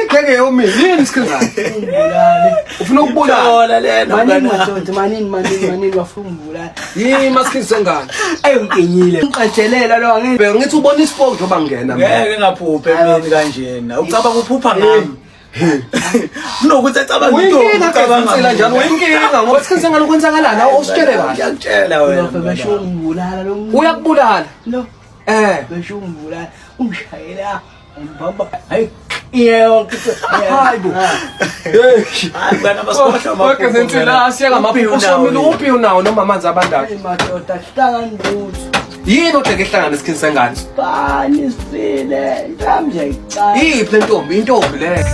Igenge yomile. Yini isikhathi? Ungibulale. Ufuna ukubulala. Thola lena Manini mngani. madoda, manini manini manini bafuna ungibulala. Yini masikhathi sengane? Ayi unginyile. Ngiqajelela lo angeke. Bheka ngithi ubona ispoki njengoba ngingena mina. Ngeke ngaphuphe emini kanjena. Ucabanga uphupha ngami. Kunokuthi acabanga into Uyinkinga ucabanga njalo uyinkinga ngoba isikhathi sengane kwenzakalani awusitshele kahle. Ngiyakutshela wena. Bafo besho ungibulala lo. Uyakubulala. Lo Eh. besho ungibulala. Ungishayela. Ungibamba. Hayi yonke. Hayi bo. Hey. Hayi mngani basikhohlwa amaphupho. Konke sensila siyeka amaphupho usomile uphi unawo noma amanzi abandayo. Hayi madoda hlangani lutho. Yini odeke ehlangana isikhathi sengane? Bani sile. Nami nje ngicala. Iphi le ntombi? Intombi le.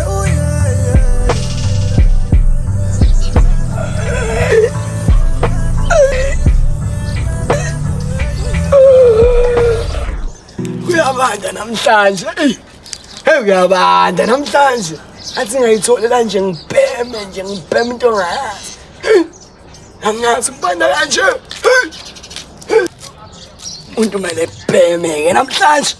Kuyabanda namhlanje. Ey. Hey kuyabanda namhlanje. Athi ngayitholela nje ngibheme nje ngibheme into ongayazi. Hey. Angazi kubanda kanje. Hey. Hey. Umuntu kumele ebheme ke namhlanje.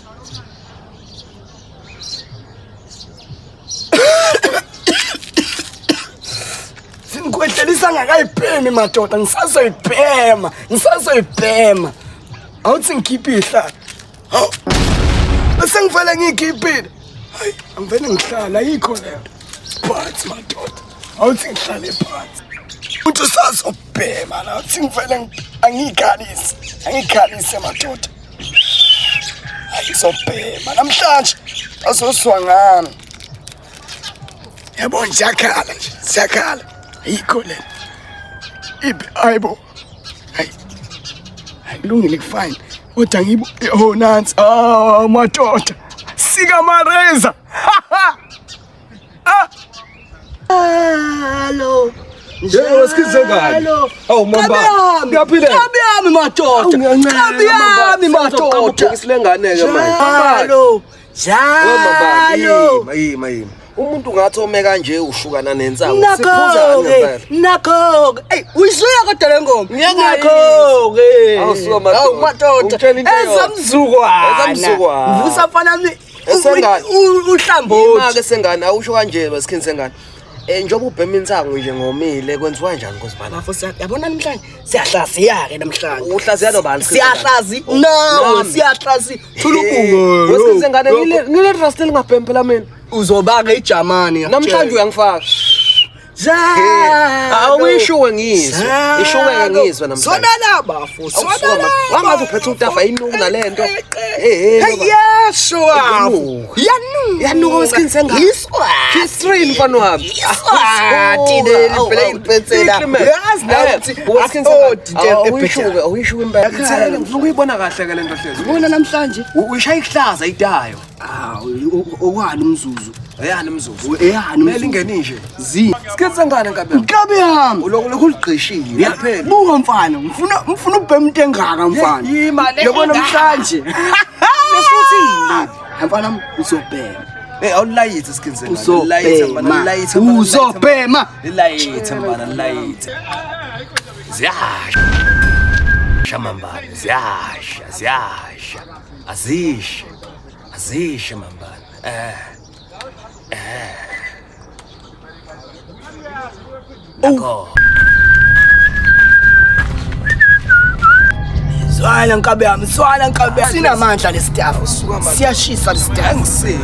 Singikhwehlelisa ngakayibhemi madoda ngisazoyibhema ngisazoyibhema awuthi ngikhiphe ihlala hawu bese ngivele ngiyikhiphile hayi angivele ngihlala ayikho lento phansi madoda awuthi ngihlale phansi uthi usazobhema la uthi ngivele angiyikhalisi angiyikhalise madoda hayi ngizobhema namhlanje azozwa ngami yabo nje siyakhala nje siyakhala ayikho le iphi hayibo hayi hayi kulungile kufine kodwa ngibo oh nansi oh madoda sika mareza Hello. Yebo sikize ngani? Awu mamba. Ngiyaphila. Kabi yami madoda. Kabi yami madoda. Ubhekisi lengane ke manje. Njalo. Njalo. Yima yima. Umuntu ngathi ome kanje ushukana nensangu. Siphuzani Nakho-ke, ngempela. nakho-ke. Eyi, uyizwile kodwa le ngoma? Ngiyakayizwa. Nakho-ke. Awu, suka madoda. Awu madoda. Ungitshela into eyodwa. Ezamzukwana. Ezamzukwana. Ngivusa mfana mi Esengane. uhlambothi. Ima-ke sengane awusho kanje basikhini sengane. Eh njengoba ubhema insangu nje ngomile kwenziwa kanjani nkosibala? Bafo yabona namhlanje siyahlaziya ke namhlanje. Uhlaziya nobani? Siyahlazi. No, Nami. siyahlazi. Wesikhini sengane ngile trust elingabhemi phela mina. Uzobaka iJamani. Namhlanje uyangifaka. Awuyishuke ngizwe. Ishuke ngizwe namhlanje. Sonala bafo, sonala. Wangaze uphethe utafa inuku nalento. Eh Hey yesho bafo. Iyanuka. Yanuka. Yanuka wesikhini sengane. Iswati. History mfana wami. Iswati leli phela ilipetsela. Yazi nawe ukuthi wesikhini asodi into Awuyishuke, ebhedayo. awuyishuke impela. Yakhala. Ngifuna ukuyibona kahle ke lento hlezi. Ubona namhlanje? Uyishaya ihlaza idayo. Ah, okwani umzuzu. Eyani umzuzu. Eyani Kumele umzuzu. ingene nje. Zi. Sikhini sengane nkabi. Nkabi yami. Ulokhu lokhu uligqishile. Yaphela. Buka mfana, ngifuna ngifuna ubhema into engaka mfana. Yima le. Yabona namhlanje. Lesuthini? Mfana uzobhema. Eh awulayithe sikhini sengane. Layithe mfana, Uzobhema. layithe mfana. Uzobhema. Layithe mfana, layithe. Ziyasha. Shamambane, ziyasha, ziyasha. Azishe. Azishe mambane. Eh. Eh. Nakho. Zwana nkabi yami, zwana nkabi yami. Sinamandla lestaff. Siyashisa lestaff. Angisizwe.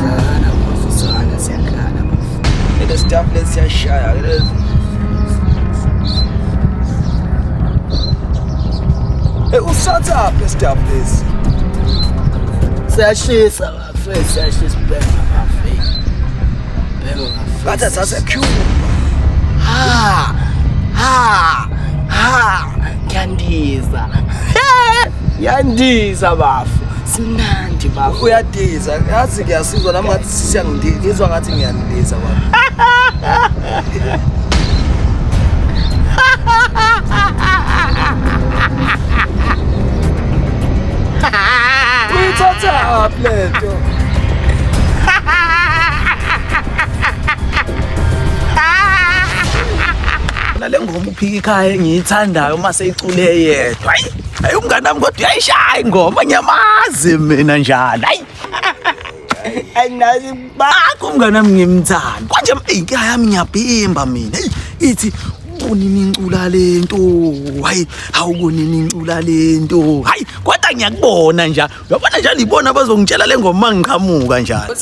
Zwana bafo, zwana siyakhala bafo. Le staff lesiyashaya lesi. Hey usatha le staff lesi. Siyashisa bafo, siyashisa bhema bafo. Bhema bafo. Bathi sase Cuba. Ha! Ha! Ha! Ngiyandiza. Ngiyandiza bafo. Simnandi bafo. Uyadiza. Yazi ngiyasizwa nami ngathi sisiyangidiza. Ngizwa ngathi ngiyandiza baba. Uyithatha phi lento? Nale ngoma uphika ikhaya engiyithandayo uma seyicule yedwa. Hayi, hayi umngani wami kodwa uyayishaya ingoma ngiyamazi mina njalo. Hayi. Ayinazi Bakho umngane wami ngimthanda. Konje inkinga yami ngiyabhimba mina. Hey, ithi kunini incula lento. Hayi, awukunini incula lento. Hayi, kodwa ngiyakubona nje. Uyabona nje libona bazongitshela le ngoma ngiqhamuka njalo.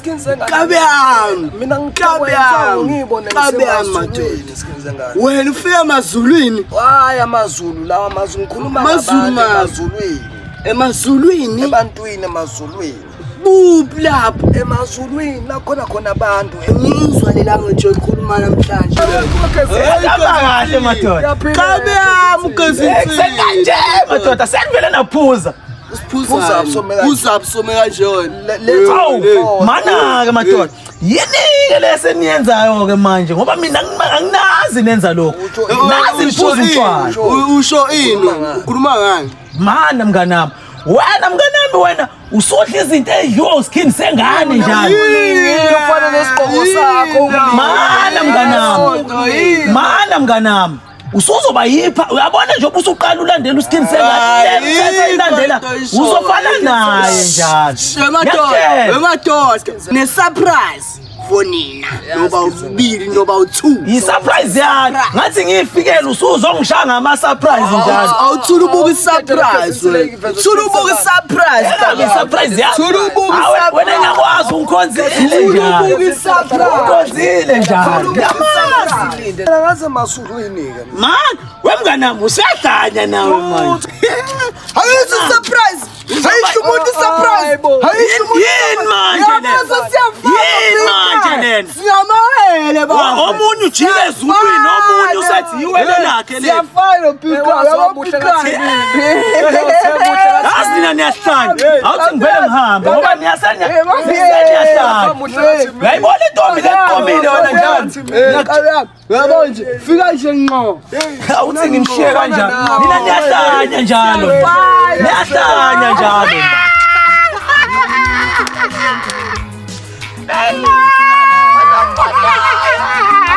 Kabi yami. Mina Kabi yami. ngibone Kabi yami madoda. Wena ufika emazulwini. Hayi amazulu lawa amazulu ngikhuluma Amazulu ngabantu ma- emazulwini. Emazulwini. Ebantwini emazulwini. Kuphi lapho? Emazulwini la khona khona abantu. Ngizwa le language oyikhuluma namhlanje. Hamba kahle madoda. Kabi yami ugezini. Sekanje madoda, senivele naphuza. Phuza usome kanje. Phuza usome kanje wena. Hawu, mana-ke madoda. Yini-ke le seniyenzayo-ke manje ngoba mina anginazi nenza lokhu. Nazi niphuza utshwala. Usho ini? Ukhuluma ngani? Mana mnganami. Wena mnganami wena usudla izinto ey'dliwa usikhini sengane njalo. Ufana nesigqoko sakho. Mana mnganami. Mana mnganami. Usuzoba yipha uyabona nje usuqala ulandela usikhini sengane ilandela uzofana naye njalo. Emadoda, Ngiyakutshela. emadoda. Ne surprise for nina. Noba ubili noba u2. Yi-surprise yakhe ngathi ngiyifikele usuzongishaya ngama-surprise njalo. Awuthula ubuka isurprise wena. Thula ubuka isurprise. Engabe i-surprise yakho. Thula ubuka Awe, wena isurprise. ngiyakwazi ungikhonzile Thula ubuka njalo. isurprise. Ungikhonzile njalo. Ngiyamazi. Ngaze emazulwini ke. Man, wemnganami usuyahlanya nawe manje. Ayikho surprise. Ayikho umuntu surprise. Ayikho umuntu. Yini manje lena? Yini manje lena? Singamawele baba. Omunye ujike ezulwini, omunye usethi iwele lakhe leli. Siyafana pika, yabo pika. Yazi nina niyahlanya. Awuthi ngivele ngihambe ngoba niyahlanya. Uyayibona intombi leqomile wena njalo. Yabo nje, fika nje ngqo. Awuthi ngimshiye kanjani? Nina niyahlanya njalo. Niyahlanya njalo.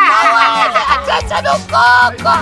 Athatha nogogo.